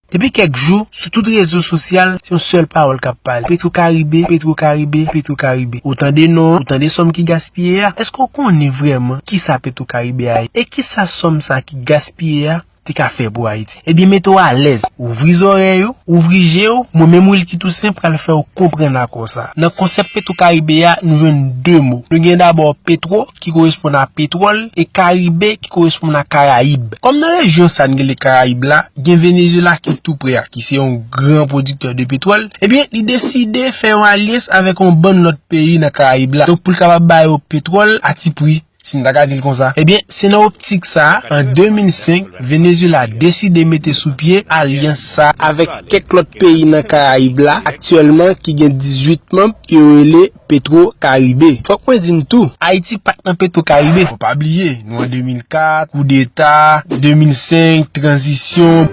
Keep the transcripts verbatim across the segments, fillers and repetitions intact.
Depi kèk jou, sou tout rezo sosyal, se yon sèl pawòl k ap pale. Petro Caribe, Petro Caribe, Petro Caribe. Ou tande non an, ou tande sòm ki gaspiye a. Èske w konnen vrèman kisa Petro Caribe a ye? E kisa sòm sa ki gaspiye a te ka fè pou Ayiti? Ebyen, mete w alèz, ouvri zòrèy ou, ouvri je w, mwen menm Wilky Toussaint pral fè w konprann akò sa. Nan konsèp Petro Caribe a, nou jwenn de mo. Nou gen dabò petro, ki koresponn a petwòl, e Karibe, ki koresponn a Karayib. Kòm nan rejyon sa n rele Karayib la, gen Venezuela ki tou pre a, ki se yon gran pwodiktè de petwòl, ebyen, li deside fè yon alyans avèk yon bann lòt peyi nan Karayib la. Donk, pou l kapab ba yo petwòl a ti pri, si n ta ka di l konsa. Ebyen, se nan optik sa a, an de mil senk, Venezuela deside mete sou pye alyans sa a avèk kèk lòt peyi nan Karayib la, aktyèlman ki gen dizuit manm, yo rele Petro Caribe. Fòk mwen di n tou, Ayiti pa t nan Petro Caribe. Fò pa bliye, nou an de mil kat, koudeta, de mil senk, tranzisyon.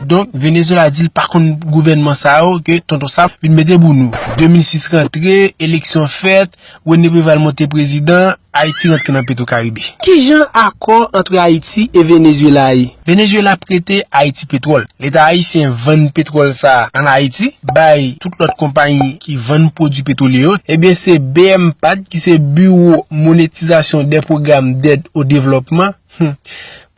Donk, Venezuela di l pa konn gouvènman sa yo ke Tonton Sam vin mete pou nou. De mil sis rantre, eleksyon fèt, René Préval monte prezidan, Ayiti rantre nan Petro Caribe. Kijan akò ant Ayiti e Venezuela ye? Venezuela prete Ayiti petwòl. Leta ayisyen vann petwòl sa a ann Ayiti, bay tout lòt konpayi ki vann pwodui petwolye yo. Ebyen, se B M PAD, ki se Bureau Monétisation des Programmes d'Aide au Développement. Hmm.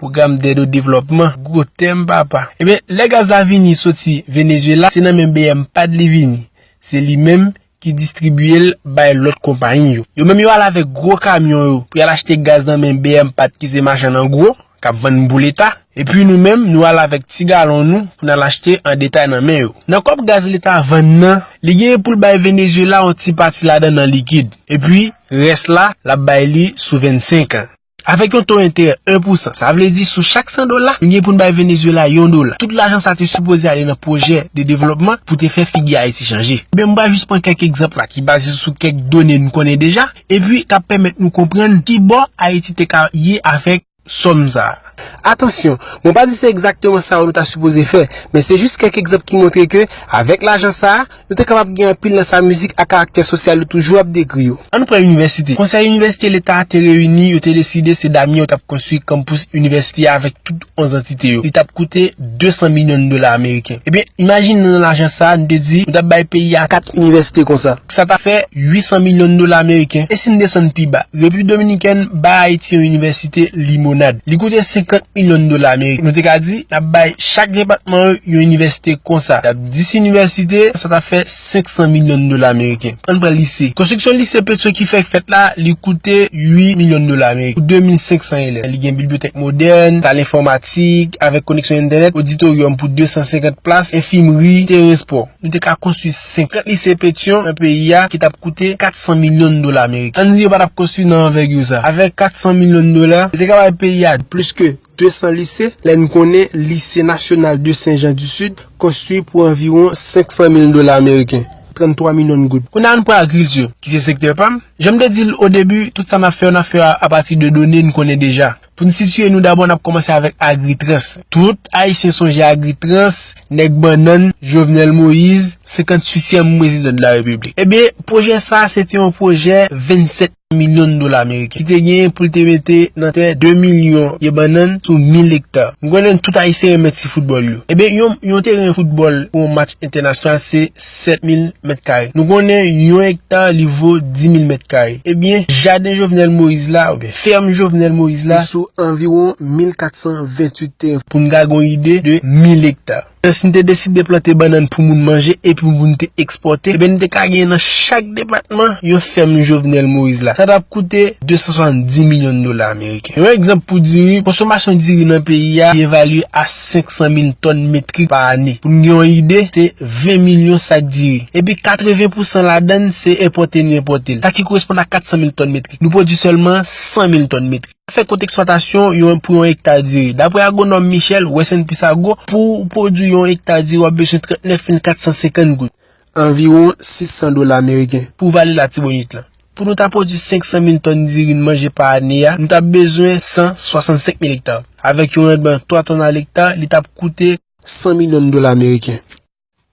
Pwogram dèd o devlòpman. Gwo tèm, papa. Ebyen, lè gaz la vini soti Venezuela, se nan men B M PAD li vini. Se li menm ki distribiye l bay lòt konpayi yo. Yo menm yo al avèk gwo kamyon yo pou y al achte gaz nan men B M PAD ki se machann an gwo, k ap vann pou Leta. Epi nou menm, nou al avèk ti galon nou pou n al achte an detay nan men yo. Nan kòb gaz Leta vann nan, li genyen pou l bay Venezuela yon ti pati ladan nan likid. Epi, rès la, l ap bay li sou vennsenk an. Avèk yon to enterè en pousan, sa vle di sou chak san dola, nou gen pou n bay Venezuela yon dola. Tout lajan sa te sipoze ale nan pwojè de devlòpman pou te fè figi Ayiti chanje. Ebyen, m pral jis pran kèk egzanp la ki baze sou kèk done n konnen deja, epi k ap pèmèt nou konprann kibò Ayiti te ka ye avèk sòm sa a. Atansyon, mwen pa di se egzakteman sa yo nou ta sipoze fè, men se jis kèk egzanp ki montre ke, avèk lajan sa a, nou te kapab gen anpil nan sa mizik a karaktè sosyal yo toujou ap dekri yo. Ann pran inivèsite. Konsèy inivèsite Leta a te reyini, yo te deside se Damyen yo t ap konstwi kanpous inivèsite a avèk tout onz antite yo. Li t ap koute de san milyon dola ameriken. Ebyen, imajine nan lajan sa a, nou te di, nou t ap bay peyi a kat inivèsite konsa. Sa ta fè uit san milyon dola ameriken. E si n desann pi ba, Repiblik Dominikèn ba Ayiti yon inivèsite Limonad. Li koute senkant milyon dola ameriken. Nou te ka di, n ap bay chak depatman yo yon inivèsite konsa. Y ap dis inivèsite, sa ta fè senk san milyon dola ameriken. Ann pran lise. Konstriksyon lise Petro ki fèk fèt la, li koute uit milyon dola ameriken. Pou de mil senk san elèv. Li gen bibliyotèk modèn, sal enfòmatik, avèk koneksyon entènèt, oditoryòm pou de san senkant plas, enfimri, teren espò. Nou te ka konstwi senkant lise Petyon nan peyi a ki t ap koute kat san milyon dola ameriken. Ann di yo pa t ap konstwi nan anvègi sa. Avèk kat san milyon dola, yo te ka bay peyi a plis ke de san lise, lè n konnen Lise Nasyonal de Sen Jan di Sid konstwi pou anviwon senk san mil dola ameriken, tranntwa milyon goud. Kounye a, ann pran agrikilti, ki se sektè pa m. Jan m te di l o debi, tout sa n ap fè yo, n ap fè yo a, apati de done n konnen deja. Pou n sitiye nou, dabò n ap kòmanse avèk Agritrans. Tout Ayisyen sonje Agritrans, nèg bannann, Jovenel Moïse, senkantuityèm prezidan de la Repiblik. Ebyen, pwojè sa a, se te yon pwojè vennsèt milyon dola ameriken, ki te genyen pou l te mete nan tè de milyon pye bannann sou mil ekta. Nou konnen tout Ayisyen renmen ti foutbòl yo. Ebyen, yon, yon teren foutbòl pou yon match entènasyonal, se sèt mil mèt kare. Nou konnen yon ekta, li vo dis mil mèt kare. Ebyen, jaden Jovenel Moïse la, oubyen fèm Jovenel Moïse la, li sou anviwon mil kat san venntuit teren. Pou n ka gen yon ide de mil ekta. Si n te deside plante bannann pou moun manje epi pou n te ekspòte, ebyen, n te ka genyen nan chak depatman yon fèm Jovenel Moïse la. Sa t ap koute de san swasanndis milyon dola ameriken. Yon egzanp pou diri, konsomasyon diri nan peyi a, li evalye a senk san mil tòn metrik pa ane. Pou n gen yon ide, se ven milyon sak diri. Epi katreven pousan ladan l, se enpòte nou enpòte l. Sa ki koresponn a kat san mil tòn metrik. Nou pwodui sèlman san mil tòn metrik. Fè kont eksplwatasyon yon, pou yon ekta diri. Daprè agwonòm Michel Wesson Pisago, pou w pwodui yon ekta diri, w ap bezwen trannèf mil kat san senkant goud. Anviwon sis san dola ameriken. Pou vale Latibonit la. Pou nou ta pwodui senk san mil tòn diri n manje pa ane a, nou t ap bezwen san swasannsenk mil ekta. Avèk yon randman twa tòn a lekta, li t ap koute san milyon dola ameriken.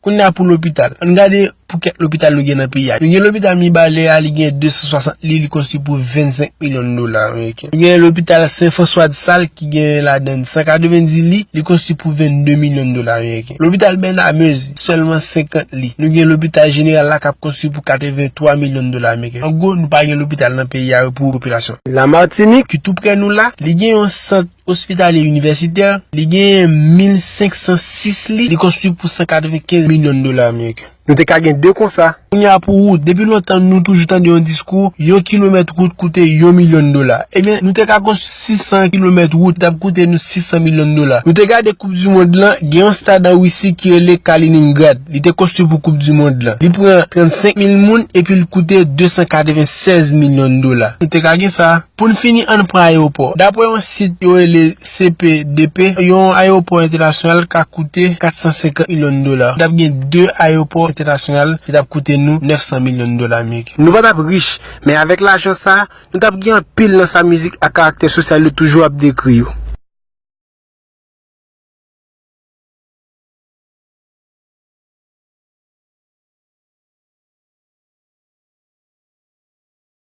Kounye a pou lopital. Ann gade pou kèk lopital nou gen nan peyi a. Nou gen lopital Mibalè a, li gen de san swasant lit, li konstwi pou vennsenk milyon dola ameriken. Nou gen lopital Sen Franswa de Sal ki gen ladan l san katrevenndis lit, li konstwi pou vennde milyon dola ameriken. Lopital Bènamezi, sèlman senkant lit. Nou gen lopital jeneral la k ap konstwi pou katrevenntwa milyon dola ameriken. An gwo, nou pa gen lopital nan peyi a pou popilasyon. Lamatinik, ki tou prè nou la, li gen yon sant ospitalye inivèsitè, li gen mil senk san sis lit, li konstwi pou san katrevenkenz milyon dola ameriken. Nou te ka gen de konsa. Kounye a pou wout, depi lontan nou toujou tande yon diskou, yon kilomèt wout koute yon milyon dola. Ebyen, nou te ka konstwi sis san kilomèt wout, t ap koute nou sis san milyon dola. Nou te gade Koup di Mond lan, gen yon stad an Risi ki rele Kaliningrad. Li te konstwi pou Koup di Mond lan. Li pran trannsenk mil moun epi l koute de san katrevennsèz milyon dola. Nou te ka gen sa. Pou n fini, ann pran ayewopò. Daprè yon sit yo rele C P D P, yon ayewopò entènasyonal ka koute kat san senkant milyon dola. N ap gen de ayewopò entènasyonal ki t ap koute nou nèf san milyon dola ameriken. Nou pa t ap rich, men avèk lajan sa a, nou t ap gen anpil nan sa mizik ak karaktè sosyal yo toujou ap dekri yo.